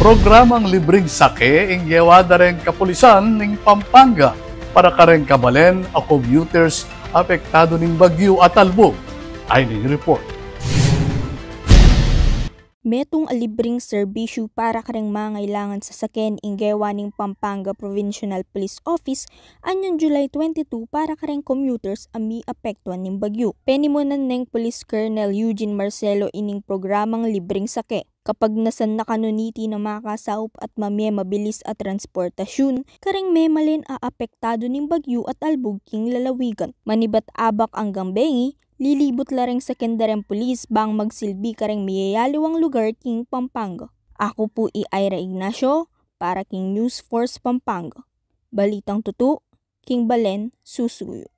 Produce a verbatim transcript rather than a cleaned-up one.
Programang libreng sake ing gewa da reng kapulisan ning Pampanga para kareng kabalen a commuters apektadu ning bagyu at albug. Ay ning report. Metung a libreng serbisyu para kareng mangailangan sasaken ing gewa ning Pampanga Provincial Police Office anyang July twenty-two para kareng commuters a miapektuan ning bagyu. Penimunan neng Police Colonel Eugene Marcelo ining programang libreng sake. Kapagnasan na kanu niti na makasaup at mamie mabilis a transportasyun kareng memalen a apektadu ning bagyu at albug king lalawigan. Manibat abak anggang bengi, lilibut la reng saken da reng pulis bang magsilbi kareng miyayaliwang lugar king Pampanga. Aku pu i Ira Ignacio para king News Force Pampanga. Balitang tutu king balen susuyu.